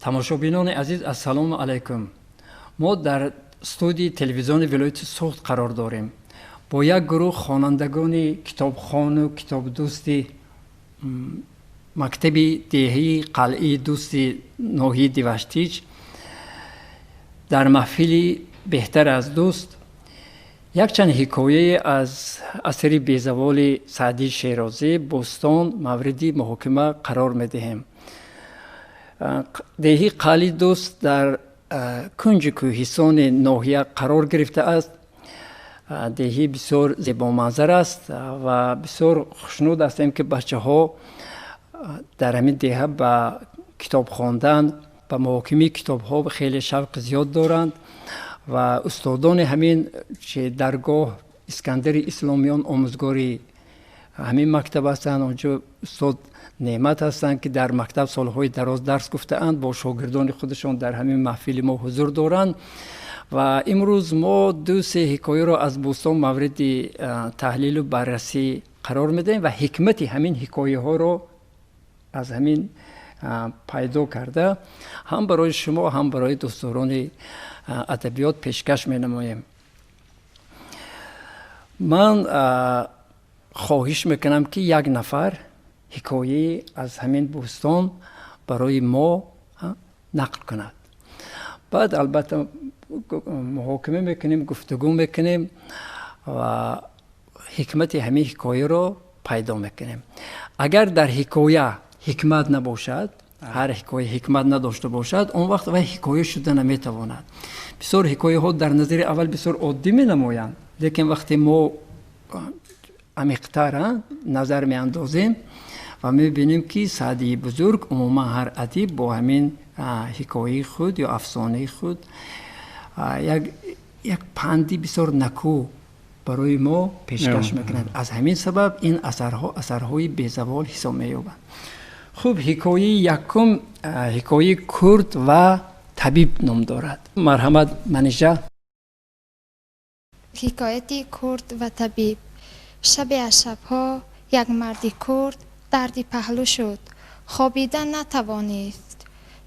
Тамошобинони азиз, ассалому алайкум. Мо дар студияи телевизиони вилояти Суғд қарор дорем. Бо як гурӯҳ хонандагони китобхону китобдӯсти мактаби деҳаи Қалъаи Дӯсти ноҳияи Деваштич дар маҳфили «Беҳтар аз дӯст» якчанд ҳикояе аз асари безаволи Саъдии Шерозӣ «Бӯстон» мавриди муҳокима қарор медиҳем. Деҳи Қалъаи Дӯст дар кунҷи кӯҳистони ноҳия қарор гирифтааст. Деҳӣ бисёр зебоманзар аст ва бисёр хушнуд ҳастем, ки бачаҳо дар ҳамин деҳа ба китоб хондан, ба муҳокимаи китобҳо хеле шавқи зиёд доранд ва устодони ҳамин чи даргоҳ Искандари Исломиён омӯзгори ҳамин мактаб ҳастанд. Онҷо устод Неъмат ҳастанд, ки дар мактаб солҳои дароз дарс гуфтаанд, бо шогирдони худашон дар ҳамин маҳфили мо ҳузур доранд ва имрӯз мо ду се ҳикояро аз «Бӯстон» мавриди таҳлилу баррасӣ қарор медиҳем ва ҳикмати ҳамин ҳикояҳоро аз ҳамин пайдо карда, ҳам барои шумо, ҳам барои дӯстдорони адабиёт пешкаш менамоем. Ман хоҳиш мекунам, ки як нафар ҳикояе аз ҳамин «Бӯстон» барои мо нақл кунад. Баъд, албатта, муҳокима мекунем, гуфтугӯ мекунем ва ҳикмати ҳамин ҳикояро пайдо мекунем. Агар дар ҳикоя ҳикмат набошад, ҳар ҳикоя ҳикмат надошта бошад, он вақт вай ҳикоя шуда наметавонад. Бисёр ҳикояҳо дар назари аввал бисёр оддӣ менамоянд, лекин вақте мо амиқтар назар меандозем ва мебинем, ки Саъдии бузург, умуман ҳар адиб бо ҳамин ҳикояи худ ё афсонаи худ як панди бисёр накӯ барои мо пешкаш мекунад. Аз ҳамин сабаб ин асарҳо асарҳои безавол ҳисоб меёбанд. Хуб, ҳикояи якум ҳикояи «Курд ва табиб» ном дорад. Марҳамат, Манижа. Ҳикояти «Курд ва табиб». Шабе аз шабҳо як марди курд дарди паҳлӯ шуд, хобида натавонист.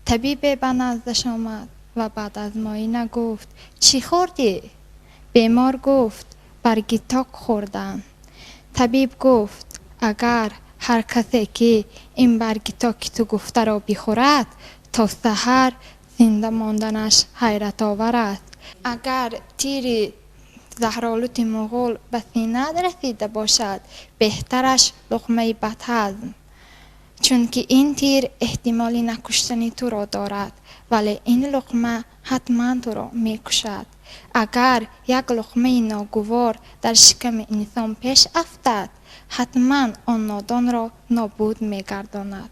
Табибе ба наздаш омад ва баъд аз муоина гуфт: «Чӣ хӯрдӣ?» Бемор гуфт: «Барги ток хӯрдам». Табиб гуфт: «Агар ҳар касе, ки ин барги токи ту гуфтаро бихӯрад, то саҳар зинда монданаш ҳайратовар аст. Агар тири заҳролути муғул ба синаат расида бошад, беҳтараш луқмаи бадҳазм, чунки ин тир эҳтимоли накуштани туро дорад, вале ин луқма ҳатман туро мекушад. Агар як луқмаи ногувор дар шиками инсон пеш афтад, ҳатман он нодонро нобуд мегардонад».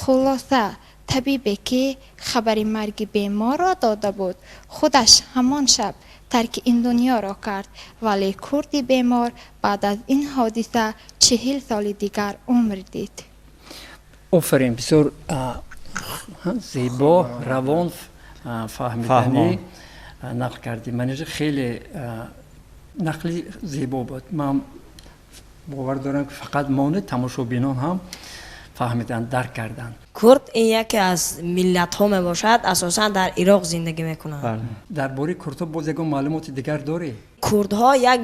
Хулоса, табибе, ки хабари марги беморро дода буд, худаш ҳамон шаб тарки ин дунёро кард, вале курди бемор баъд аз ин ҳодиса 40 соли дигар умр дид. Офарин, бисёр зебо, равон, фаҳмиданӣ нақл кардӣ, Манижа. Хеле нақли зебо буд. Ман бовар дорам, ки фақат мо не, тамошобинон ҳам фаҳмиданд, дарк карданд. Курд ин яке аз миллатҳо мебошад, асосан дар Ироқ зиндагӣ мекунанд. Дар бораи курдҳо боз ягон маълумоти дигар дорӣ? Курдҳо як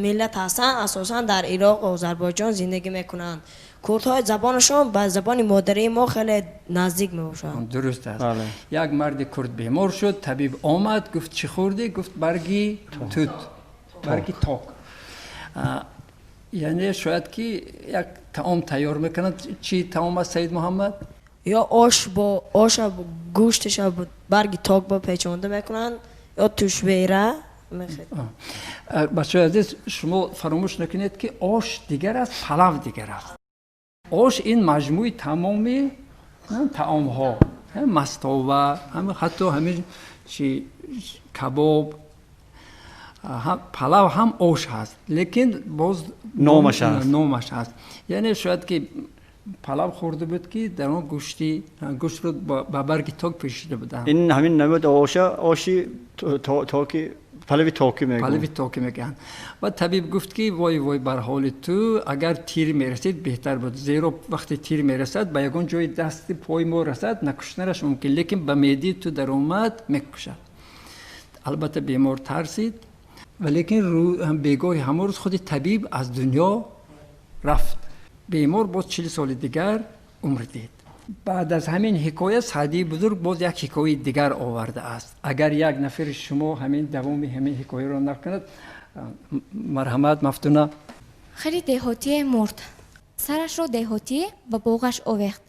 миллат ҳастанд, асосан дар Ироқ, Озарбойҷон зиндагӣ мекунанд. Курдҳо забонашон ба забони модарии мо хеле наздик мебошад. Дуруст аст. Як марди курд бемор шуд, табиб омад, гуфт: «Чӣ хӯрдӣ?» Гуфт: «Барги тут, барги ток». Яъне шояд ки як таом тайёр мекунад. Чӣ таом аст, Саид Муҳаммад? Ё ош бо оша, гӯшташа барги ток бо печонда мекунанд, ё тушвера. Бачаҳои азиз, шумо фаромӯш накунед, ки ош дигар аст, палав дигар аст. Ош ин маҷмӯи тамоми таомҳо, мастова, ҳатто ҳамин чи кабоб. Палав ҳам ош ҳаст, лекин боз номаш ҳаст. Номаш ҳаст. Яъне шояд ки палав хӯрда буд, ки дар он гӯшти гӯштро ба барги ток пешида буданд. Ин ҳамин намуд оша, оши токи. Палави токи мегӯянд. Палави токи мегӯянд. Ва табиб гуфт, ки вой, вой бар ҳоли ту, агар тир мерасид, беҳтар буд, зеро вақте тир мерасад, ба ягон ҷои дасти пои мо расад, накуштанаш мумкин, лекин ба меъдаи ту даромад, мекушад. Албатта, бемор тарсид, валекин бегоҳи ҳамон рӯз худи табиб аз дунё рафт. Бемор боз 40 соли дигар умр дид. Баъд аз ҳамин ҳикоя Саъдии бузург боз як ҳикояи дигар овардааст. Агар як нафари шумо ҳамин давоми ҳамин ҳикояро нақл кунад, марҳамат, Мафтуна. Хари деҳотие мурд. Сарашро деҳотӣ ба боғаш овехт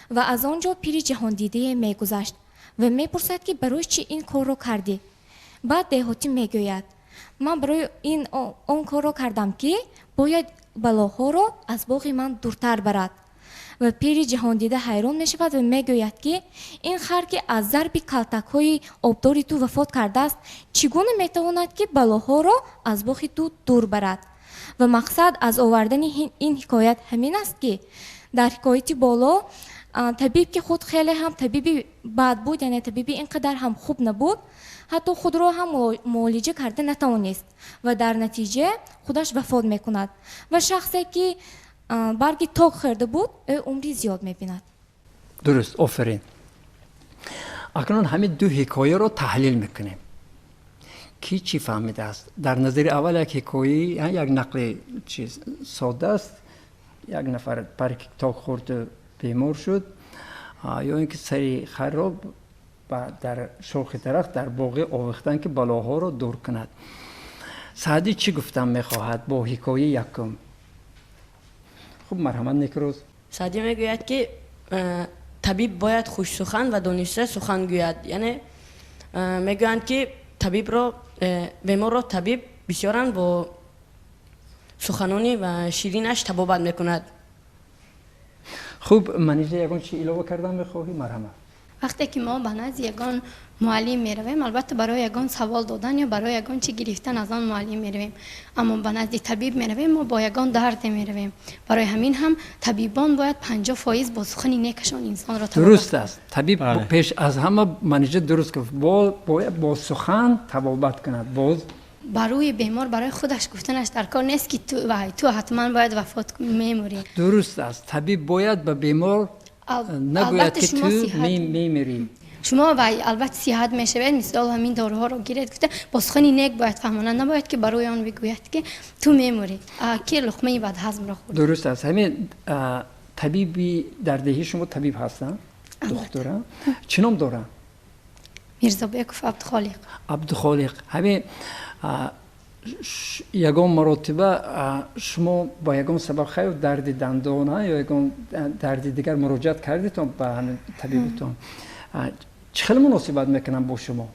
ва аз он ҷо пири ҷаҳондидае мегузашт ва мепурсад, ки барои чӣ ин корро кардӣ? Баъд деҳотӣ мегӯяд: ман барои ин он корро кардам, ки бояд балоҳоро аз боғи ман дуртар барад. Ва пири ҷаҳондида ҳайрон мешавад ва мегӯяд, ки ин хар, ки аз зарби калтакҳои обдори ту вафот кардааст, чӣ гуна метавонад, ки балоҳоро аз боғи ту дур барад? Ва мақсад аз овардани ин ҳикоят ҳамин аст, ки дар ҳикояти боло табиб, ки худ хеле ҳам табиби бад буд, яъне табиби ин қадар ҳам хуб набуд, ҳатто худро ҳам муолиҷа карда натавонист ва дар натиҷа худаш вафот мекунад. Ва шахсе, ки барги ток хӯрда буд, ӯ умри зиёд мебинад. Дуруст, офарин. Акнун ҳамин ду ҳикояро таҳлил мекунем, ки чӣ фаҳмидааст. Дар назари аввал як ҳикояи, як нақли чиз сода аст: як нафар барги ток хӯрду бемор шуд, ё ин ки сари харро дар шохи дарахт дар боғе овехтанд, ки балоҳоро дур кунад. Саъдӣ чӣ гуфтан мехоҳад бо ҳикояи якум? Хуб, марҳамат, Некрӯз. Саъдӣ мегӯяд, ки табиб бояд хушсухан ва дониста сухан гӯяд. Яъне мегӯянд, ки табибро, беморро табиб бисёран бо суханони ва ширинаш табобат мекунад. Хуб, Манижа, ягон чи илова кардан мехоҳӣ? Марҳамат. Вақте ки мо ба назди ягон муаллим меравем, албатта, барои ягон савол додан ё барои ягон чи гирифтан аз он муаллим меравем, аммо ба назди табиб меравем, мо бо ягон дарде меравем. Барои ҳамин ҳам табибон бояд 50% бо сухани некашон инсонро табобат. Дуруст аст. Табиб пеш аз ҳама, Манижа дуруст гуфт, бояд бо сухан табобат кунад боз. Барои бемор барои худаш гуфтанаш дар кор нест, ки ту вай, ту ҳатман бояд вафот мемурӣ. Дуруст аст, табиб бояд ба бемор нагӯяд, ки ту мемирӣ. Шумо вай, албатта, сиҳат мешавед, мисол, ҳамин доруҳоро гиред гуфта, бо сухани нек бояд фаҳмонад, набояд, ки барои он бигӯяд, ки ту мемурӣ, ки луқмаи бадҳазмро хӯрд. Дуруст аст. Ҳамин табиби дар деҳи шумо табиб ҳастанд, духтура чӣ ном доранд? Мирзобеков Абдухолиқ. Абдухолиқ. Ҳамин ягон маротиба шумо ба ягон сабаб, хайр, дарди дандона ё ягон дарди дигар, муроҷиат кардитон ба ҳамин табибатон, чӣ хел муносибат мекунанд бо шумо?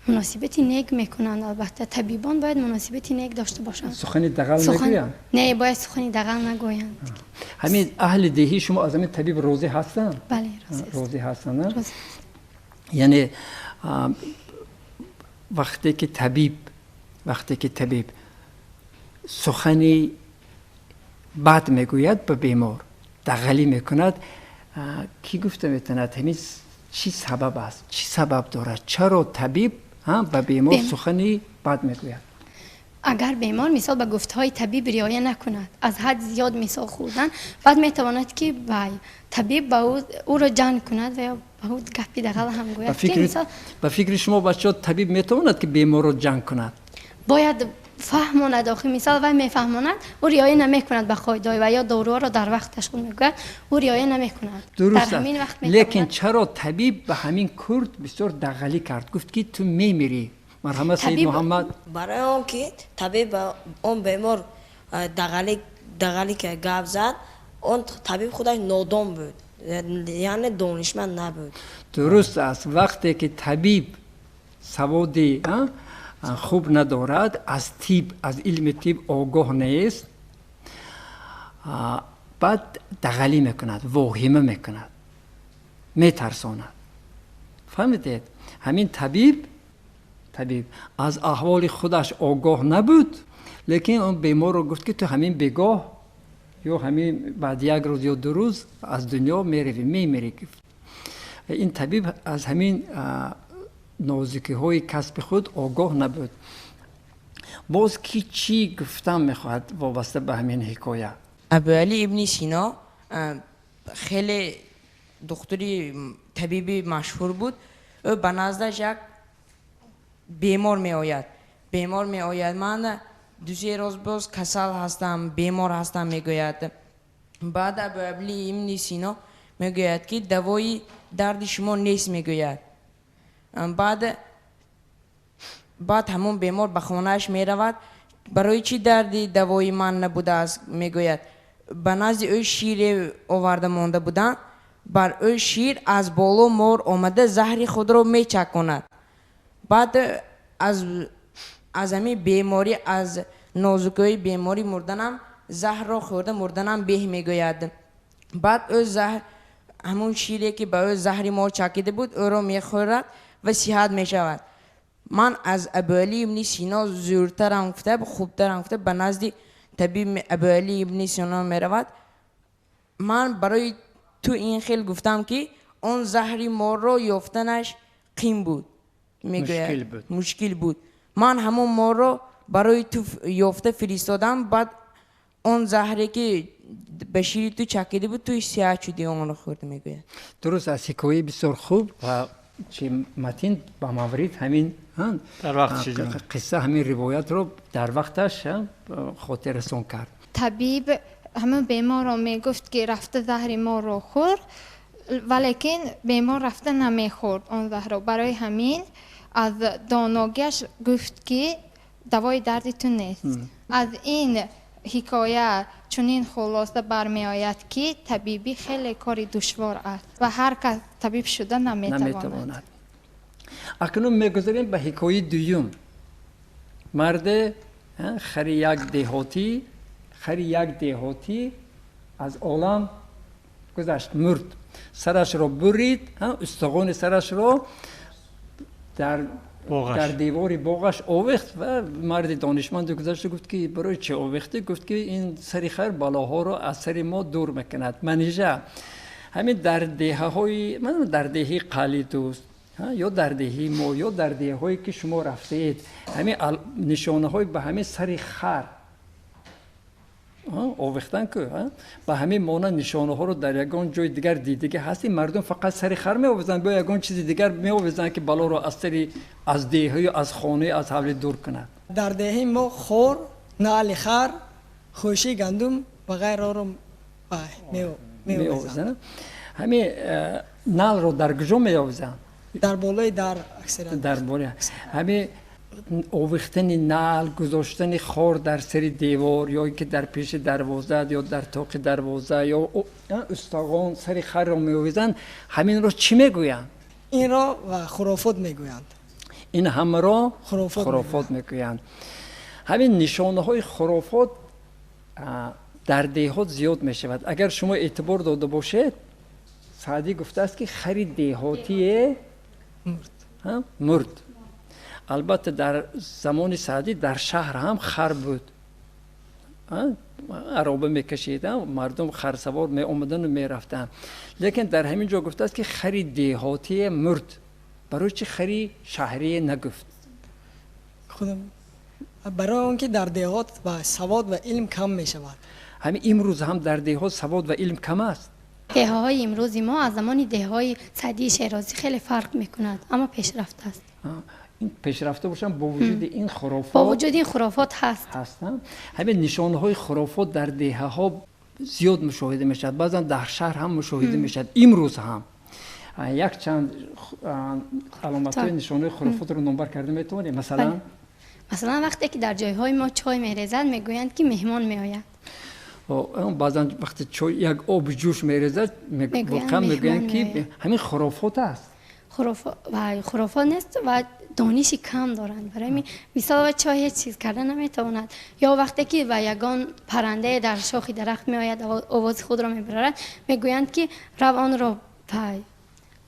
Муносибати нек мекунанд. Албатта, табибон бояд муносибати нек дошта бошанд. Сухани дағал мегӯянд? Не, бояд сухани дағал нагӯянд. Ҳамин аҳли деҳии шумо аз ҳамин табиб розӣ ҳастанд? Бале. Розӣ ҳастанд. Яъне вақте ки табиб сухани бад мегӯяд ба бемор, дағалӣ мекунад, кӣ гуфта метавонад, ҳамин чӣ сабаб аст, чӣ сабаб дорад, чаро табиб ба бемор сухани бад мегӯяд? Агар бемор, мисол, ба гуфтаҳои табиб риоя накунад, аз ҳад зиёд, мисол, хӯрдан, баъд метавонад, ки вай, табиб ба ӯро ҷанг кунад ва ё ба ӯ гапи дағал ҳам гӯяд. Ба фикри шумо, бачаҳо, табиб метавонад, ки беморро ҷанг кунад? Бояд фаҳмонад охи. Мисол, вай мефаҳмонад, ӯ риоя намекунад ба қоидаҳои ва ё доруҳоро дар вақташ мегӯяд, ӯ риоя намекунад. Дуруст аст, лекин чаро табиб ба ҳамин курд бисёр дағалӣ кард, гуфт, ки ту мемирӣ? Марҳамат, Саид Муҳаммад. Барои он ки табиб ба он бемор дағалӣ ки гап зад, он табиб худаш нодон буд, яъне донишманд набуд. Дуруст аст. Вақте ки табиб саводи хуб надорад, аз тиб, аз илми тиб огоҳ нест, баъд дағалӣ мекунад, воҳима мекунад, метарсонад. Фаҳмидед? Ҳамин табиб аз аҳволи худаш огоҳ набуд, лекин он беморро гуфт, ки ту ҳамин бегоҳ ё ҳамин баъд як рӯз ё 2 рӯз аз дунё меравӣ, мемирӣ гуфт. Ин табиб аз ҳамин нозукиҳои касби худ огоҳ набуд. Боз ки чӣ гуфтан мехоҳад вобаста ба ҳамин ҳикоя? Абуалӣ ибни Сино хеле духтури табиби машҳур буд. Ӯ ба наздаш як бемор меояд. Бемор меояд, ман 2-3 рӯз боз касал ҳастам, бемор ҳастам, мегӯяд. Баъд Абуалӣ ибни Сино мегӯяд, ки давои дарди шумо нест, мегӯяд. Баъд ҳамон бемор ба хонааш меравад. Барои чӣ дарди давои ман набудааст, мегӯяд. Ба назди ӯ шире оварда монда буданд. Бар ӯ шир аз боло мор омада заҳри худро мечаконад. Баъд аз ҳамин беморӣ, аз нозукиҳои беморӣ мурданам, заҳрро хӯрда мурданам беҳ, мегӯяд. Баъд ӯ заҳр, ҳамон шире ки ба ӯ заҳри мор чакида буд, ӯро мехӯрад ва сиҳат мешавад. Ман аз Абуалӣ ибни Сино зӯртарам гуфта, хубтарам гуфта, ба назди табиб Абуалӣ ибни Сино меравад. Ман барои ту ин хел гуфтам, ки он заҳри морро ёфтанаш қин буд, мегӯяд, мушкил буд. Ман ҳамон морро барои ту ёфта фиристодам. Баъд он заҳре ки ба шири ту чакида буд, ту сиҳат шудӣ, онро хӯрд, мегӯяд. Дуруст аст, ҳикояи бисёр хуб ва чи матин ба маврид ҳамин қисса, ҳамин ривоятро дар вақташ хотиррасон кард. Табиб ҳамин беморро мегуфт, ки рафта заҳри морро хӯр, валекин бемор рафта намехӯрд он заҳрро. Барои ҳамин аз доногиаш гуфт, ки давои дарди ту нест. Аз ин ҳикоя чунин хулоса бармеояд, ки табибӣ хеле кори душвор аст ва ҳар кас табиб шуда наметавонад. Акнун мегузарем ба ҳикояи дуюм. Марде хари як деҳотӣ, хари як деҳотӣ аз олам гузашт, мурд. Сарашро бурид, устухони сарашро дар девори боғаш овехт ва марди донишманде гузашта гуфт, ки барои чӣ овехтӣ? Гуфт, ки ин сари хар балоҳоро аз сари мо дур мекунад. Манижа, ҳамин дар деҳаҳои, дар деҳаи Қалидӯст ё дар деҳаи мо ё дар деҳаҳое ки шумо рафтаед, ҳамин нишонаҳои ба ҳамин сари хар овехтан ку ба ҳамин монанд нишонаҳоро дар ягон ҷои дигар дидагӣ ҳастем? Мардум фақат сари хар меовезанд ё ягон чизи дигар меовезанд, ки балоро аз сари, аз деҳаю аз хонаи, аз ҳавли дур кунад? Дар деҳаи мо хор, наъли хар, хӯшаи гандум ва ғайраро меовезанд. Ҳамин налро дар куҷо меовезанд? Дар болои дар аксаран. Дар болои. Ҳамин овехтани нал, гузоштани хор дар сари девор ё ин ки дар пеши дарвоза ё дар тоқи дарвоза ё устогон сари харро меовезанд, ҳаминро чӣ мегӯянд? Инро хурофот мегӯянд. Ин ҳамаро хурофот мегӯянд. Ҳамин нишонаҳои хурофот дар деҳот зиёд мешавад. Агар шумо эътибор дода бошед, Саъдӣ гуфтааст, ки хари деҳотие мурд. Албатта, дар замони Саъдӣ дар шаҳр ҳам хар буд, ароба мекашид, мардум харсавор меомадану мерафтанд, лекин дар ҳамин ҷо гуфтааст, ки хари деҳотие мурд. Барои чӣ хари шаҳрие нагуфт? Барои он ки дар деҳот ва савод ва илм кам мешавад. Ҳамин имрӯз ҳам дар деҳот савод ва илм кам аст. Деҳаҳои имрӯзи мо аз замони деҳаҳои Саъдии Шерозӣ хеле фарқ мекунад, аммо пешрафта аст. Пешрафта бошанд, бо вуҷуди ин хурофот, бо вуҷуди ин хурофот ҳаст. Ҳастанд. Ҳамин нишонаҳои хурофот дар деҳаҳо зиёд мушоҳида мешавад, баъзан дар шаҳр ҳам мушоҳида мешавад. Имрӯз ҳам якчанд аломатҳои нишонаҳои хурофотро номбар карда метавонем. Масалан? Масалан, вақте ки дар ҷойҳои мо чой мерезад, мегӯянд, ки меҳмон меояд. Баъзан вақте чой, як оби ҷӯш мерезад, воқеан мегӯянд, ки ҳамин хурофот аст. Хурофот нест ва дониши кам доранд. Барои мисол, чой ҳеҷ чиз карда наметавонад. Ё вақте ки ба ягон паррандае дар шохи дарахт меояд, овози худро мебарорад, мегӯянд, ки рав, онро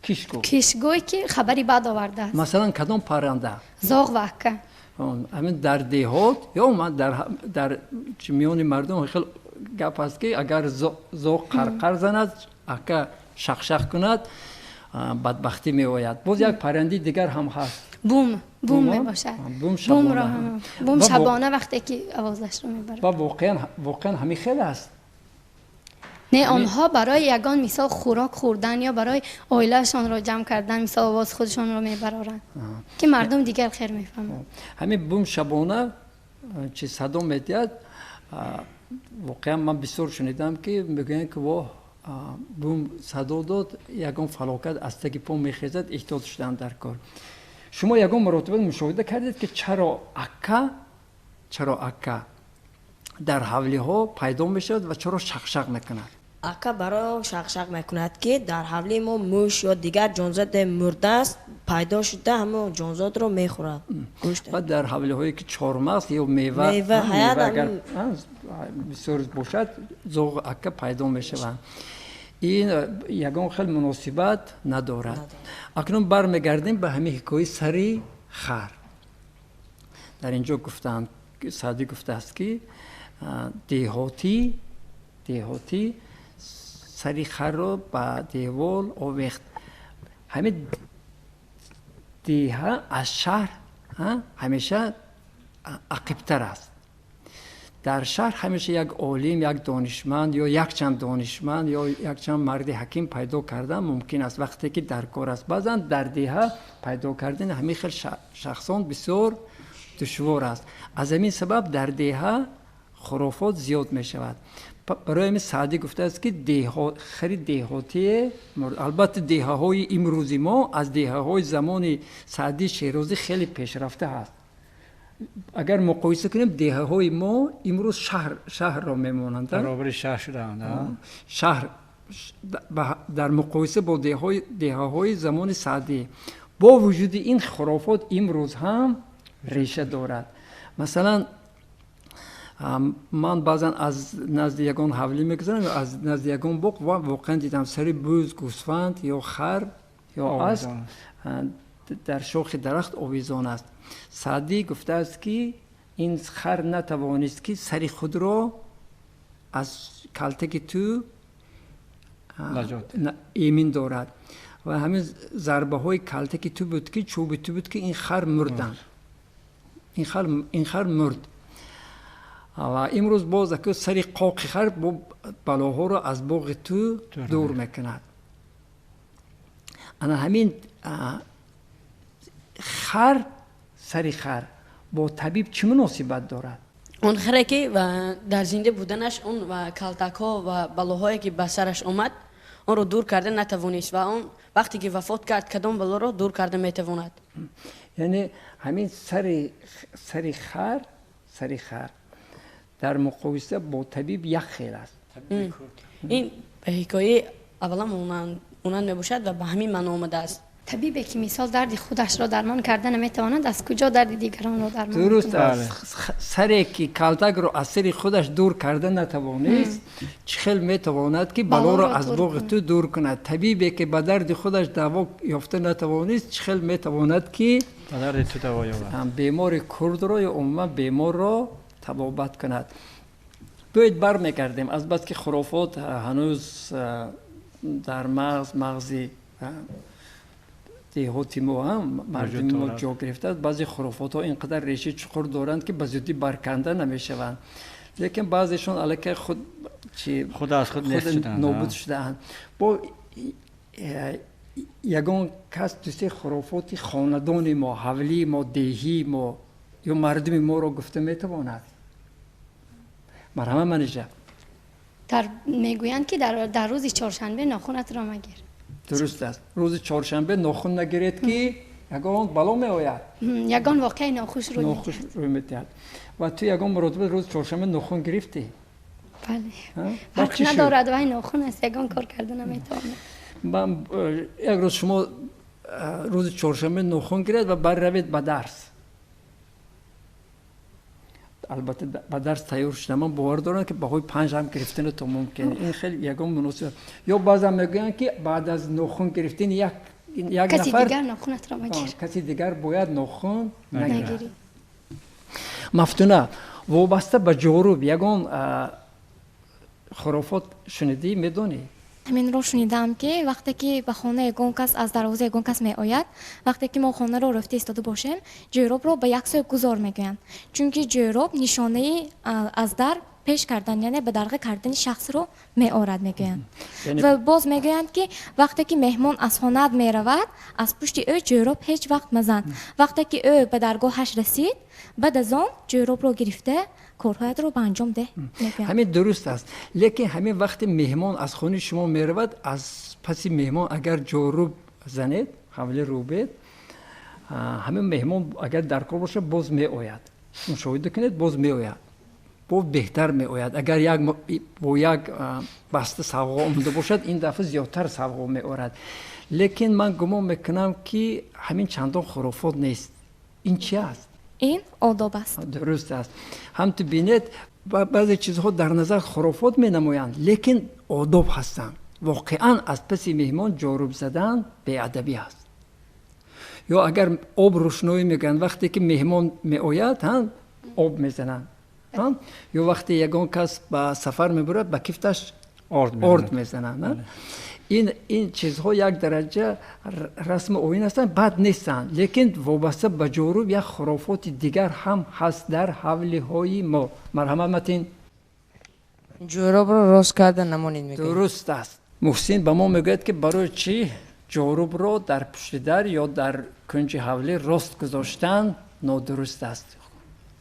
кишгӯй, ки хабари бад овардааст. Масалан, кадом парранда? Зоғ ва акка. Ҳамин дар деҳот ё дар миёни мардум хел гап аст, ки агар зоғ қарқар занад, акка шақшақ кунад, Бадбахтӣ меояд. Боз як парранди дигар ҳам ҳаст. Бум, бум мебошад. Бум. Бум шабона вақте ки овозашро мебарад. Ва воқеан ҳамин хел аст. Не, онҳо барои ягон мисол хӯрок хӯрдан ё барои оилаашонро ҷамъ кардан мисол овоз худашонро мебароранд, ки мардум дигар хер мефаҳманд. Ҳамин бум шабона чи садо медиҳад, воқеан ман бисёр шунидам, ки мегӯянд, ки воҳ, бум садо дод, ягон фалокат аз таги по мехезад, эҳтиёт шудан дар кор. Шумо ягон маротиба мушоҳида кардед, ки чаро акка дар ҳавлиҳо пайдо мешавад ва чаро шақшақ мекунад? Ака барои он шақшақ мекунад, ки дар ҳавлии мо муш ё дигар ҷонзоде мурдааст, пайдо шуда, ҳамон ҷонзодро мехӯрад. Ва дар ҳавлиҳое, ки чормағз ё мева агар бисёр бошад, зоғ ака пайдо мешаванд. Ин ягон хел муносибат надорад. Акнун бармегардем ба ҳамин ҳикояи сари хар. Дар ин ҷо гуфтаанд, Саъдӣ гуфтааст, ки деҳотӣ сари харро ба девол овехт. Ҳамин деҳа аз шаҳр ҳамеша ақибтар аст. Дар шаҳр ҳамеша як олим, як донишманд ё якчанд донишманд ё якчанд марди ҳаким пайдо кардан мумкин аст, вақте ки дар кор аст. Баъзан дар деҳа пайдо кардани ҳамин хел шахсон бисёр душвор аст. Аз ҳамин сабаб дар деҳа хурофот зиёд мешавад. Барои ҳамин Саъдӣ гуфтааст, ки хари деҳотие. Албатта, деҳаҳои имрӯзи мо аз деҳаҳои замони Саъдии Шерозӣ хеле пешрафта ҳаст. Агар муқоиса кунем, деҳаҳои мо имрӯз шаҳрро мемонанд. Баробари шаҳр шудаанд. Шаҳр дар муқоиса бо деҳаҳои замони Саъдӣ. Бо вуҷуди ин, хурофот имрӯз ҳам реша дорад. Масалан, ман баъзан аз назди ягон ҳавлӣ мегузарам, аз назди ягон боғ, ва воқеан дидам, сари буз, гӯсфанд ё хар ё асп дар шохи дарахт овезон аст. Саъдӣ гуфтааст, ки ин хар натавонист, ки сари худро аз калтаки ту эмин дорад, ва ҳамин зарбаҳои калтаки ту буд, ки чӯби ту буд, ки ин хар мурданд, ин хар мурд. Ва имрӯз боз сари қоқи хар балоҳоро аз боғи ту дур мекунад. Ана ҳамин хар, сари хар бо табиб чӣ муносибат дорад? Он харе, ки дар зинда буданаш он калтакҳо ва балоҳое, ки ба сараш омад, онро дур карда натавонист, ва он вақте ки вафот кард, кадом балоро дур карда метавонад? Яъне ҳамин сари хар дар муқоиса бо табиб як хел аст. Ин ба ҳикояи аввала монанд мебошад ва ба ҳамин маъно омадааст. Табибе, ки мисол дарди худашро дармон карда наметавонад, аз куҷо дарди дигаронро дармон? Дуруст аст. Саре, ки калтакро аз сари худаш дур карда натавонист, чӣ хел метавонад, ки балоро аз боғи ту дур кунад? Табибе, ки ба дарди худаш даво ёфта натавонист, чӣ хел метавонад, ки бемори курдро ё умуман беморро табобат кунад? Биёед, бармегардем. Азбаски хурофот ҳанӯз дар мағзи деҳоти мо, мардуми мо ҷо гирифтааст, баъзе хурофотҳо ин қадар решаи чуқур доранд, ки ба зудӣ барканда намешаванд, лекин баъзешон аллакай худ худ аз худ нобуд шудаанд. Бо ягон кас дусе хурофоти хонадони мо, ҳавлии мо, деҳии мо ё мардуми моро гуфта метавонад? Марҳама, Манижа. Мегӯянд, ки дар рӯзи чоршанбе нохунатро магир. Дуруст аст. Рӯзи чоршанбе нохун нагиред, ки ягон бало меояд. Ягон воқеаи нохуш рӯй нохуш рӯй медиҳад. Ва ту ягон маротиба рӯзи чоршанбе нохун гирифтӣ? Бале, фарқ надорад, вай нохун аст, ягон кор карда наметавонад. Ман як рӯз, шумо рӯзи чоршанбе нохун гиред ва барравед ба дарс. Албатта, ба дарс тайёр шуда, ман бовар дорам, ки баҳои 5 ҳам гирифтани то мумкин. Ин хеле ягон муносибат ё баъзан мегӯянд, ки баъд аз нохун гирифтани як нафар каси дигар бояд нохун нагирад. Мафтуна, вобаста ба ҷоруб ягон хурофот шунидӣ, медонӣ? Ҳаминро шунидам, ки вақте ки ба хона ягон кас аз дарвоза ягон кас меояд, вақте ки мо хонаро рафта истода бошем, ҷӯробро ба як сӯ гузор мегӯянд, чунки ҷӯроб нишонаи аз дар пеш кардан, яъне ба дарға кардани шахсро меорад, мегӯянд. Ва боз мегӯянд, ки вақте ки меҳмон аз хонаат меравад, аз пушти ӯ ҷӯроб ҳеҷ вақт мазан. Вақте ки ӯ ба даргоҳаш расид, баъд аз он ҷӯробро гирифта корҳоятро ба анҷом деҳ, мегӯянд. Ҳамин дуруст аст, лекин ҳамин вақте меҳмон аз хонаи шумо меравад, аз паси меҳмон агар ҷоруб занед, ҳавли рӯбед, ҳамин меҳмон агар дар кор бошад, боз меояд. Мушоҳида кунед, боз меояд, боз беҳтар меояд. Агар як бо як баста савғо омада бошад, ин дафъа зиёдтар савғо меорад. Лекин ман гумон мекунам, ки ҳамин чандон хурофот нест. Ин чи аст? Ин одоб аст. Дуруст аст. Ҳамту бинед, баъзе чизҳо дар назар хурофот менамоянд, лекин одоб ҳастанд. Воқеан аз паси меҳмон ҷоруб задан беадабӣ аст. Ё агар об рӯшноӣ мегӯянд, вақте ки меҳмон меояд, об мезананд. Ё вақте ягон кас ба сафар мебурад, ба кифташ орд мезананд. Ин чизҳо як дараҷа расму оин ҳастанд, бад нестанд, лекин вобаста ба ҷоруб як хурофоти дигар ҳам ҳаст дар ҳавлиҳои мо. Марҳамат, Матин. Ҷӯробро рост карда намонед, мегӯяд. Дуруст аст. Муҳсин ба мо мегӯяд, ки барои чӣ ҷорубро дар пушти дар ё дар кунҷи ҳавлӣ рост гузоштан нодуруст аст.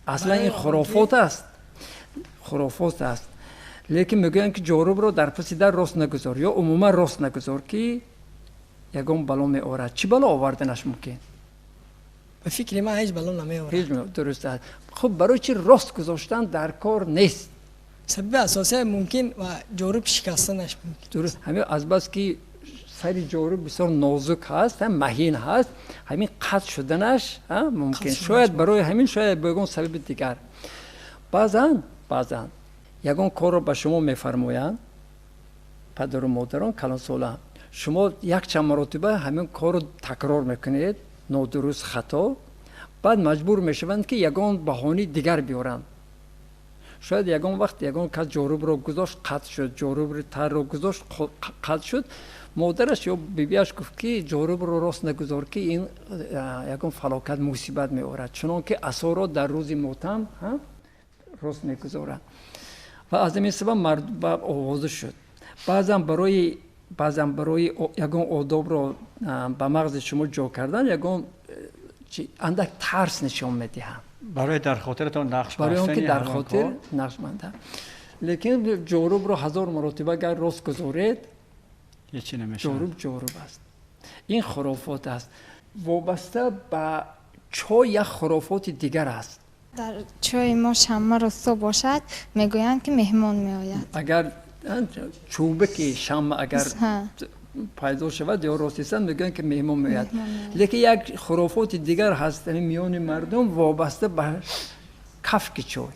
Аслан ин хурофот аст, хурофот аст, лекин мегӯянд, ки ҷорубро дар паси дар рост нагузор ё умуман рост нагузор, ки ягон бало меорад. Чӣ бало оварданаш мумкин? Ба фикри ман, ҳеҷ бало намеорад. Ҳеҷ, дуруст аст. Хуб, барои чӣ рост гузоштан дар кор нест? Сабаби асосия мумкин ва ҷоруб шикастанаш мумкин. Дуруст. Ҳамин азбаски сари ҷоруб бисёр нозук ҳаст, маҳин ҳаст, ҳамин қатъ шуданаш мумкин. Шояд барои ҳамин, шояд бо ягон сабаби дигар. Баъзан ягон корро ба шумо мефармоянд падару модарон, калонсола. Шумо якчанд маротиба ҳамин корро такрор мекунед, нодуруст, хато. Баъд маҷбур мешаванд, ки ягон баҳони дигар биёранд. Шояд ягон вақт ягон кас ҷорубро гузошт, қатъ шуд, ҷоруби тарро гузошт, қатъ шуд. Модараш ё бибиаш гуфт, ки ҷорубро рост нагузор, ки ин ягон фалокат, мусибат меорад, чунон ки асоро дар рӯзи мотам рост мегузоранд. Ва аз ҳамин сабаб овоза шуд. Баъзан барои ягон одобро ба мағзи шумо ҷо кардан ягон андак тарс нишон медиҳанд. Барои дар хотиратон нақш Барои он ки дар хотир нақш банда. Лекин ҷорубро ҳазор маротиба агар рост гузоред, ҷоруб ҷоруб аст. Ин хурофот аст. Вобаста ба чой як хурофоти дигар аст. Дар чойи мо шамма росто бошад, мегӯянд, ки меҳмон меояд. Агар чӯбаки шамма агар пайдо шавад ё рост истад, мегӯянд, ки меҳмон меояд. Лекин як хурофоти дигар ҳаст миёни мардум вобаста ба кафки чой.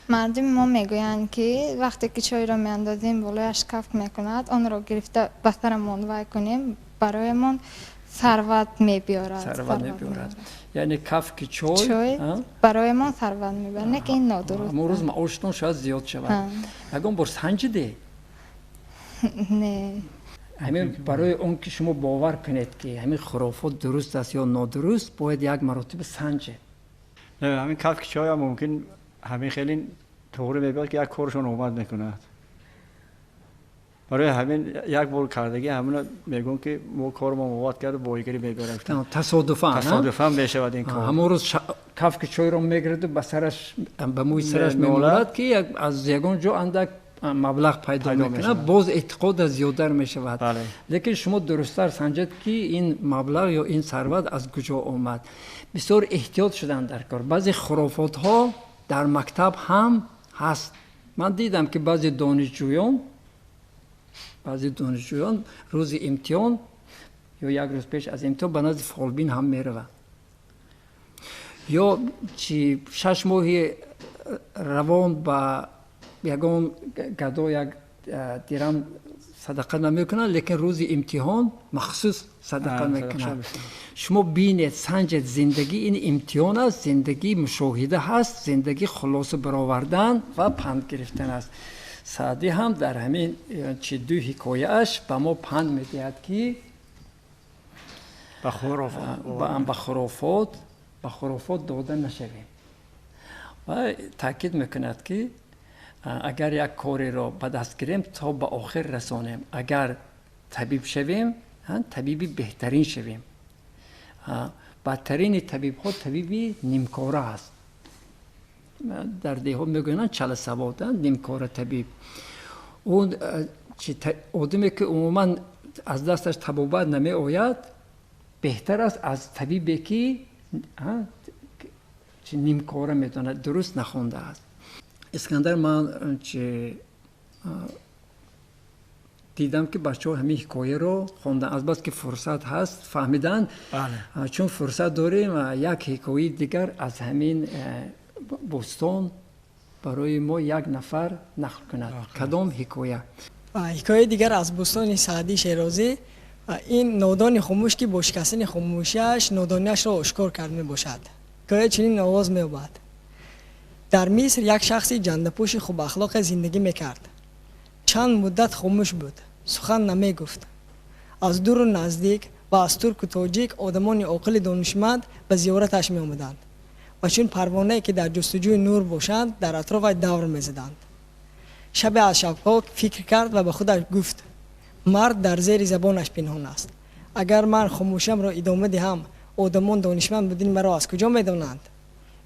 Мардуми мо мегӯянд, ки вақте ки чойро меандозем, болояш кафк мекунад, онро гирифта ба сарамон вай кунем, бароямон сарват мебиёрад. Сарват мебиёрад, яъне кафки чой. Чой бароямон сарват мебиёрад, не ки ин нодуруст. Ҳамон рӯз маоштон шояд зиёд шавад. Ягон бор санҷиде? Не. Ҳамин барои он ки шумо бовар кунед, ки ҳамин хурофот дуруст аст ё нодуруст, бояд як маротиба санҷед. Ҳамин кафки чойам мумкин ҳамин хеле туғри мебиёд, ки як коршон омад мекунад. Барои ҳамин як бор кардагӣ ҳамина мегӯм, ки мо кормон омад кард, боигарӣ мебарам. Тасодуфан. Тасодуфан мешавад ин кор. Ҳамон рӯз кафки чойро мегирду ба сараш, ба мӯи сараш мемолад, ки аз ягон ҷо андак маблағ пайдо мекунад, боз эътиқода зиёдтар мешавад. Лекин шумо дурусттар санҷед, ки ин маблағ ё ин сарват аз куҷо омад. Бисёр эҳтиёт шуданд дар кор. Баъзе хурофотҳо дар мактаб ҳам ҳаст. Ман дидам, ки баъзе донишҷӯён рӯзи имтиҳон ё як рӯз пеш аз имтиҳон ба назди фолбин ҳам мераванд, ё чи 6 моҳи равон ба ягон гадо як дирам садақа намекунанд, лекин рӯзи имтиҳон махсус садақа мекунанд. Шумо бинед, санҷед. Зиндагӣ ин имтиҳон аст, зиндагӣ мушоҳида ҳаст, зиндагӣ хулоса баровардан ва панд гирифтан аст. Саъдӣ ҳам дар ҳамин чи ду ҳикояаш ба мо панд медиҳад, ки ба хурофот дода нашавем ва таъкид мекунад, ки агар як кореро ба даст гирем, то ба охир расонем. Агар табиб шавем, табиби беҳтарин шавем. Бадтарини табибҳо табиби нимкора аст. Дар деҳо мегӯянд чаласавод, нимкора табиб. Он одаме ки умуман аз дасташ табобат намеояд, беҳтар аст аз табибе ки нимкора медонад, дуруст нахондааст. Искандар, ман дидам, ки бачаҳо ҳамин ҳикояро хонданд. Азбаски фурсат ҳаст, фаҳмиданд, чун фурсат дорем, як ҳикояи дигар аз ҳамин бӯстон барои мо як нафар нақл кунад. Кадом ҳикоя? Ҳикояи дигар аз бӯстони Саъдии Шерозӣ, ин нодони хомӯш, ки бо шикастани хомӯшиаш нодониашро ошкор кард мебошад. Ҳикоя чунин оғоз меёбад. Дар Миср як шахси ҷандапӯши хубахлоқе зиндагӣ мекард. Чанд муддат хомӯш буд, сухан намегуфт. Аз дуру наздик ва аз турку тоҷик одамони оқили донишманд ба зиёраташ меомаданд ва чун парвонае, ки дар ҷустуҷӯи нур бошанд, дар атрофаш давр мезаданд. Шабе аз шабҳо фикр кард ва ба худаш гуфт: мард дар зери забонаш пинҳон аст. Агар ман хомӯшиамро идома диҳам, одамон донишманд будани маро аз куҷо медонанд?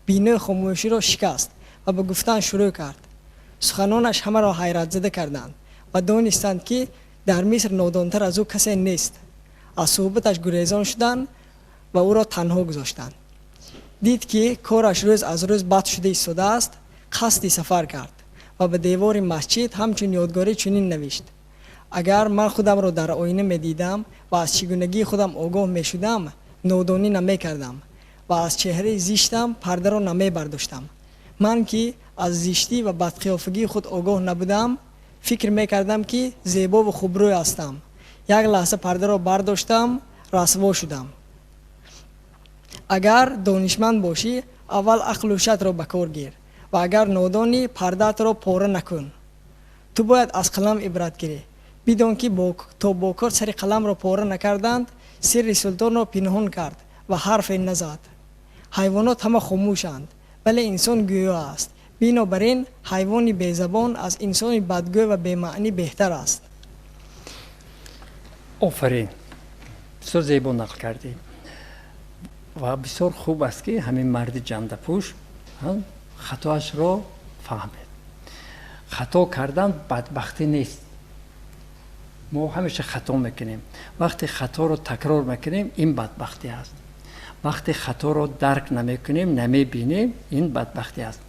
Бинои хомӯширо шикаст ва ба гуфтан шурӯъ кард. Суханонаш ҳамаро ҳайратзада карданд ва донистанд, ки дар Миср нодонтар аз ӯ касе нест. Аз суҳбаташ гурезон шуданд ва ӯро танҳо гузоштанд. Дид, ки кораш рӯз аз рӯз бад шуда истодааст, қасди сафар кард ва ба девори масҷид ҳамчун ёдгорӣ чунин навишт: агар ман худамро дар оина медидам ва аз чӣ гунагии худам огоҳ мешудам, нодонӣ намекардам ва аз чеҳраи зиштам пардаро намебардоштам. Ман ки аз зиштӣ ва бадқиёфагии худ огоҳ набудам, фикр мекардам, ки зебову хубрӯй ҳастам. Як лаҳза пардаро бардоштам, расво шудам. Агар донишманд бошӣ, аввал ақлу ҳушатро ба кор гир ва агар нодонӣ, пардаатро пора накун. Ту бояд аз қалам ибрат гирӣ. Бидон, ки то бокор сари қаламро пора накарданд, сирри султонро пинҳон кард ва ҳарфе назад. Ҳайвонот ҳама хомӯшанд, вале инсон гӯё аст. Бинобар ин ҳайвони безабон аз инсони бадгӯй ва бемаънӣ беҳтар аст. Офарин, бисёр зебо нақл кардӣ ва бисёр хуб аст, ки ҳамин марди ҷандапӯш хатоашро фаҳмед. Хато кардан бадбахтӣ нест. Мо ҳамеша хато мекунем. Вақте хаторо такрор мекунем, ин бадбахтӣ аст. Вақте хаторо дарк намекунем, намебинем, ин бадбахтӣ аст.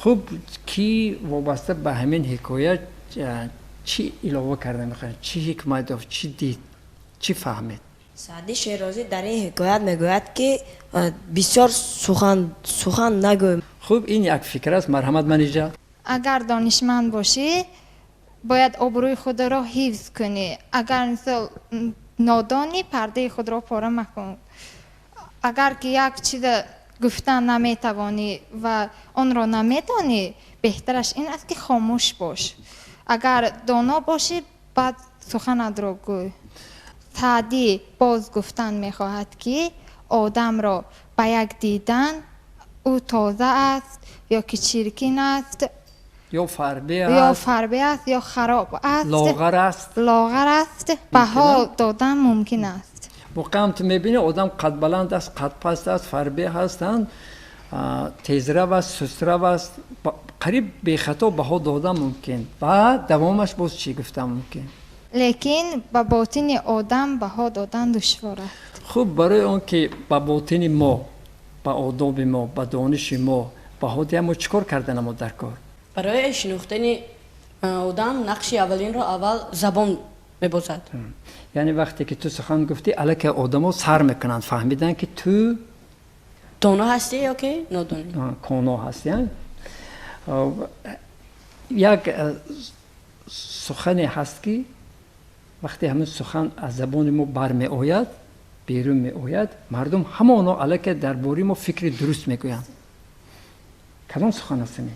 Хуб, ки вобаста ба ҳамин ҳикоя чӣ илова карда мехоҳед? Чӣ ҳикмат ёфт, чӣ дид, чӣ фаҳмед? Саъдӣ Шерозӣ дар ин ҳикоят мегӯяд, ки бисёр сухан нагӯй. Хуб, ин як фикр аст. Марҳамат, Манижа. Агар донишманд бошӣ, бояд обрӯи худро ҳифз кунӣ. Агар мисол нодонӣ, пардаи худро пора макун. Агар ки як чиза гуфтан наметавонӣ ва онро намедонӣ, беҳтараш ин аст, ки хомӯш бош. Агар доно бошӣ, баъд суханатро гӯй. Саъдӣ боз гуфтан мехоҳад, ки одамро ба як дидан, ӯ тоза аст ё ки чиркин аст, ё фарбе ё аст, фарбе аст ё хароб аст, лоғар аст, лоғар аст, баҳо додан мумкин аст. Воқеан, ту мебинӣ, одам қадбаланд аст, қадпаст аст, фарбе ҳастанд, тезрав аст, сустрав аст, қариб бехато баҳо додан мумкин. Ва давомаш боз чӣ гуфтан мумкин? Лекин ба ботини одам баҳо додан душвор аст. Хуб, барои он ки ба ботини мо, ба одоби мо, ба дониши мо баҳо диҳам, мо чӣ кор карданамо дар кор? Барои шинохтани одам нақши аввалинро аввал забон мебозад. Яъне вақте ки ту сухан гуфтӣ, аллакай одамо сар мекунанд фаҳмидан, ки ту доно ҳастӣ ё ки нодонӣ. Коно ҳастӣ. Як сухане ҳаст, ки вақте ҳамин сухан аз забони мо бармеояд, берун меояд, мардум ҳамоно аллакай дар бораи мо фикри дуруст мегӯянд. Кадом сухан аст ин?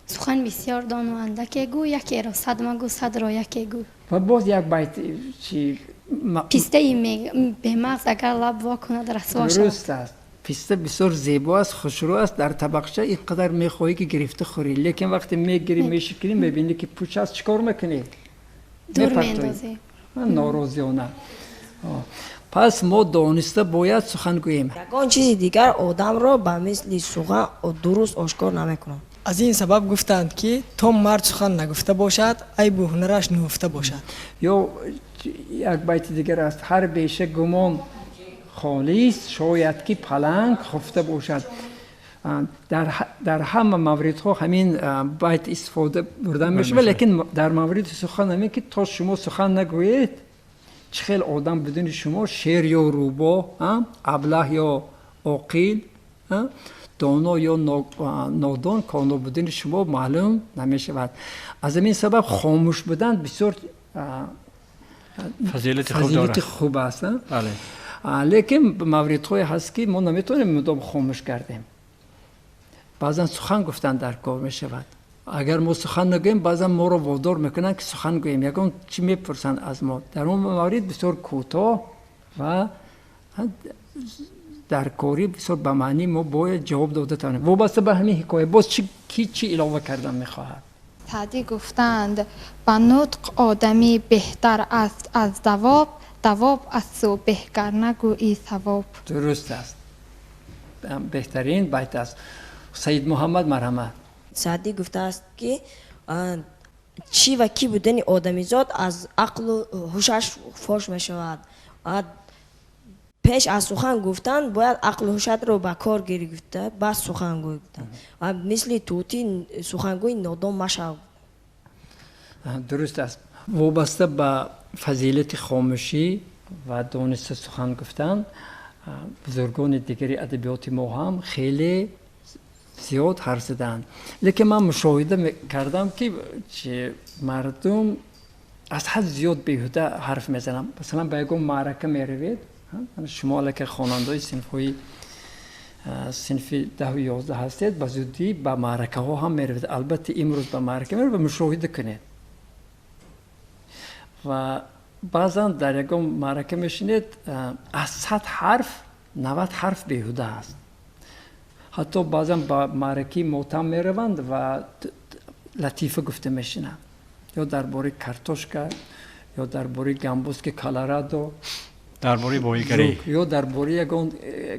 Сухан бисёр дон ва андаке гӯ, якеро сад магӯ, садро яке гӯ. Ва боз як байт чи? Пистаи бемағз агар лаб во кунад, расво шавад. Дуруст аст. Писта бисёр зебо аст, хушрӯ аст, дар табақча ин қадар мехоҳӣ, ки гирифта хӯрӣ, лекин вақте мегирӣ, мешикунӣ, мебинӣ, ки пуч аст, чӣ кор мекунӣ? Дур меандозӣ. Норозиёна. Пас мо дониста бояд сухан гӯем. Ягон чизи дигар одамро ба мисли сухан дуруст ошкор намекунад. Аз ин сабаб гуфтанд, ки то мард сухан нагуфта бошад, айбу ҳунараш нуҳуфта бошад. Ё як байти дигар аст: ҳар беша гумон холист, шояд ки паланг хуфта бошад. Дар ҳама мавридҳо ҳамин байт истифода бурда мешавад, лекин дар мавриди сухан ҳамин, ки то шумо сухан нагӯед, чӣ хел одам бидуни шумо, шер ё рӯбоҳ, аблаҳ ё оқил, доно ё нодон, коно будани шумо маълум намешавад. Аз ҳамин сабаб хомӯш будан бисёр фазилати хуб аст. Лекин мавридҳое ҳаст, ки мо наметавонем мудом хомӯш гардем. Баъзан сухан гуфтан дар кор мешавад. Агар мо сухан нагӯем, баъзан моро водор мекунанд, ки сухан гӯем, ягон чӣ мепурсанд аз мо. Дар он маврид бисёр кӯтоҳ ва дар корӣ, бисёр ба маънӣ мо бояд ҷавоб дода тавонем. Вобаста ба ҳамин ҳикоя боз ки чӣ илова кардан мехоҳад? Саъдӣ гуфтанд: ба нутқ одамӣ беҳтар аст аз давоб, давоб аз су беҳгар нагӯӣ савоб. Дуруст аст, беҳтарин байт аст. Саид Муҳаммад, марҳамат. Саъдӣ гуфтааст, ки чӣ ва кӣ будани одамизод аз ақлу ҳушаш фош мешавад. Пеш аз сухан гуфтан бояд ақлу ҳушатро ба кор гирӣ гуфта, баъд сухан гӯй гуфтан ва мисли тӯтӣ сухангӯи нодон машав. Дуруст аст. Вобаста ба фазилати хомӯшӣ ва дониста сухан гуфтан, бузургони дигари адабиёти мо ҳам хеле зиёд ҳарф задаанд, лекин ман мушоҳида кардам, ки мардум аз ҳад зиёд беҳуда ҳарф мезананд. Масалан, ба ягон маърака меравед, шумо аллакай хонандаҳои синфҳои синфи 10-у 11 ҳастед, ба зудӣ ба маъракаҳо ҳам меравед. Албатта, имрӯз ба маърака меравед ва мушоҳида кунед. Ва баъзан дар ягон маърака мешинед, аз 100 ҳарф 90 ҳарф беҳуда аст. Ҳатто баъзан ба маъракаи мотам мераванд ва латифа гуфта мешинанд, ё дар бораи картошка, ё дар бораи гамбузки Колорадо, дар бораи боигарӣ, ё дар бораи ягон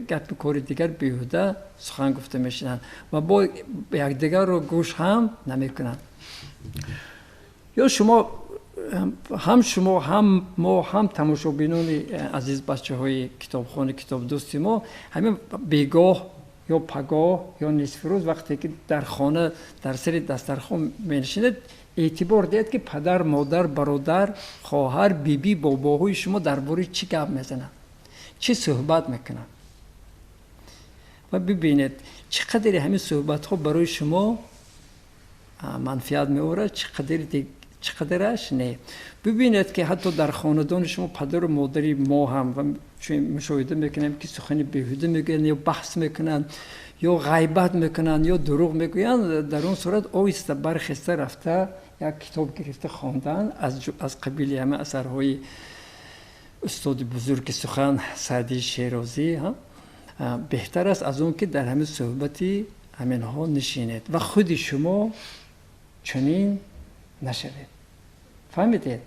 гапи кори дигар беҳуда сухан гуфта мешинанд ва бо якдигарро гӯш ҳам намекунанд. Ё шумо ҳам, шумо ҳам, мо ҳам, тамошобинони азиз, бачаҳои китобхони китобдӯсти мо, ҳамин бегоҳ ё пагоҳ ё нисфирӯз, вақте ки дар хона дар сари дастархон менишинед, эътибор диҳед, ки падар, модар, бародар, хоҳар, бибӣ, бобоҳои шумо дар бораи чӣ гап мезананд, чӣ суҳбат мекунанд, ва бибинед, чӣ қадре ҳамин суҳбатҳо барои шумо манфиат меорад, чӣ қадараш не. Бибинед, ки ҳатто дар хонадони шумо падару модари мо ҳам мушоҳида мекунем, ки сухани беҳуда мегӯянд, ё баҳс мекунанд, ё ғайбат мекунанд, ё дурӯғ мегӯянд. Дар он сурат оҳиста бархеста рафта, як китоб гирифта хондан аз қабили ҳама асарҳои устоди бузурги сухан Саъдии Шерозӣ беҳтар аст, аз он ки дар ҳамин суҳбати ҳаминҳо нишинед ва худи шумо чунин нашавед. Фаҳмидед?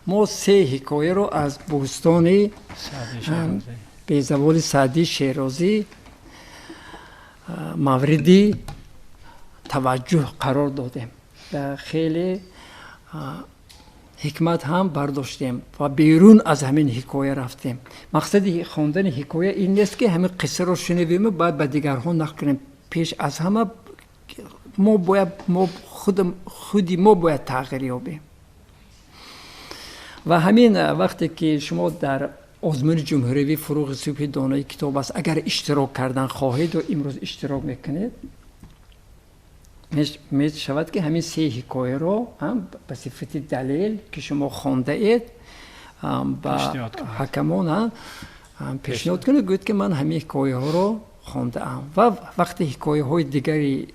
Мо се ҳикояро аз бӯстони безаволи Саъдии Шерозӣ мавриди таваҷҷӯҳ қарор додем, хеле ҳикмат ҳам бардоштем ва берун аз ҳамин ҳикоя рафтем. Мақсади хондани ҳикоя ин нест, ки ҳамин қиссаро шунавему баъд ба дигарҳо нақл кунем. Пеш аз ҳама мо бояд, мо худи мо бояд тағйир ёбем. Ва ҳамин вақте ки шумо дар озмуни ҷумҳуриявии «Фурӯғи субҳи донои китоб аст» агар иштирок кардан хоҳеду имрӯз иштирок мекунед, мешавад, ки ҳамин се ҳикояро ба сифати далел, ки шумо хондаед, ба ҳакамон пешниҳод кунед, гӯед, ки ман ҳамин ҳикояҳоро хондаам. Ва вақте ҳикояҳои дигари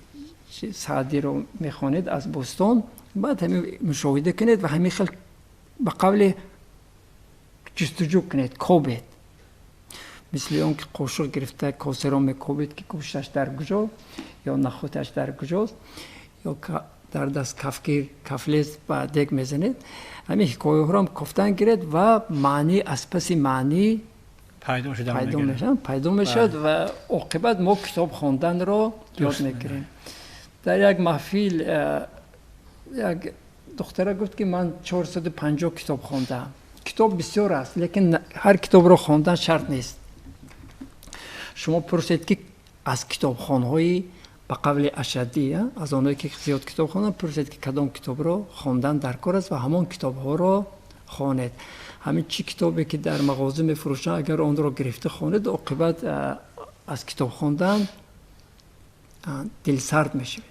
Саъдиро мехонед аз Бӯстон, баъд ҳамин мушоҳида кунед ва ҳамин хел ба қавли ҷустуҷӯ кунед, кобед. Мисли он ки қошуқ гирифта косаро мекобед, ки гӯшташ дар куҷо ё нахӯдаш дар куҷост, ё дар даст кафгир, кафлез ба дег мезанед. Ҳамин ҳикояҳоро кофтан гиред ва маънӣ аз паси маънӣ пайдо мешавад ва оқибат мо китоб хонданро ёд мегирем. Дар як маҳфил як духтара гуфт, ки ман 450 китоб хондаам. Китоб бисёр аст, лекин ҳар китобро хондан шарт нест. Шумо пурсед, ки аз китобхонҳои ба қавли ашаддӣ, аз онҳое ки зиёд китоб хонанд, пурсед, ки кадом китобро хондан дар кор аст ва ҳамон китобҳоро хонед. Ҳамин чӣ китобе ки дар мағоза мефурӯшанд, агар онро гирифта хонед, оқибат аз китоб хондан дилсард мешавед.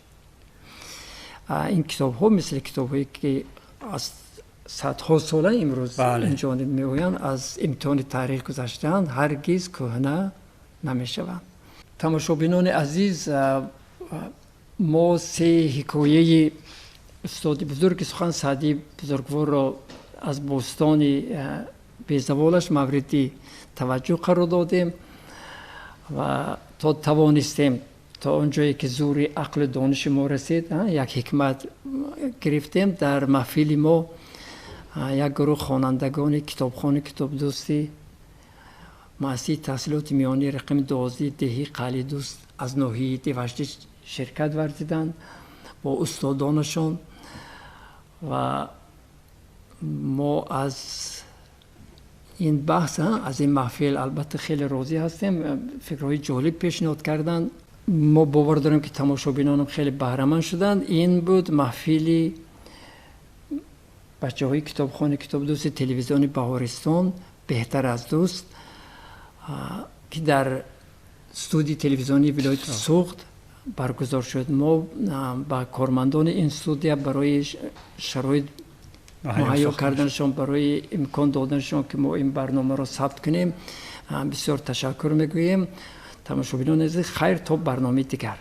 Ин китобҳо мисли китобҳое ки аз садҳо сола имрӯз инҷониб меоянд, аз имтиҳони таърих гузаштаанд, ҳаргиз кӯҳна намешаванд. Тамошобинони азиз, мо се ҳикояи устоди бузурги сухан Саъдии бузургворро аз Бӯстони безаволаш мавриди таваҷҷӯҳ қарор додем ва то тавонистем, то он ҷое ки зури ақлу дониши мо расид, як ҳикмат гирифтем. Дар маҳфили мо як гурӯҳ хонандагони китобхони китобдӯсти муассисаи таҳсилоти миёнии рақами 12 деҳи Қалидӯст аз ноҳияи Деваштӣ ширкат варзиданд бо устодонашон ва мо аз ин баҳс, аз ин маҳфил албатта хеле розӣ ҳастем. Фикрҳои ҷолиб пешниҳод карданд. Мо бовар дорем, ки тамошобинонам хеле баҳраманд шуданд. Ин буд маҳфили бачаҳои китобхони китобдӯсти телевизиони Баҳористон «Беҳтар аз дӯст», ки дар студияи телевизионии вилояти Суғд баргузор шуд. Мо ба кормандони ин студия барои шароит муҳайё карданашон, барои имкон доданашон, ки мо ин барномаро сабт кунем, бисёр ташаккур мегӯем. Тамошобинони азиз, хайр, то барномаи дигар.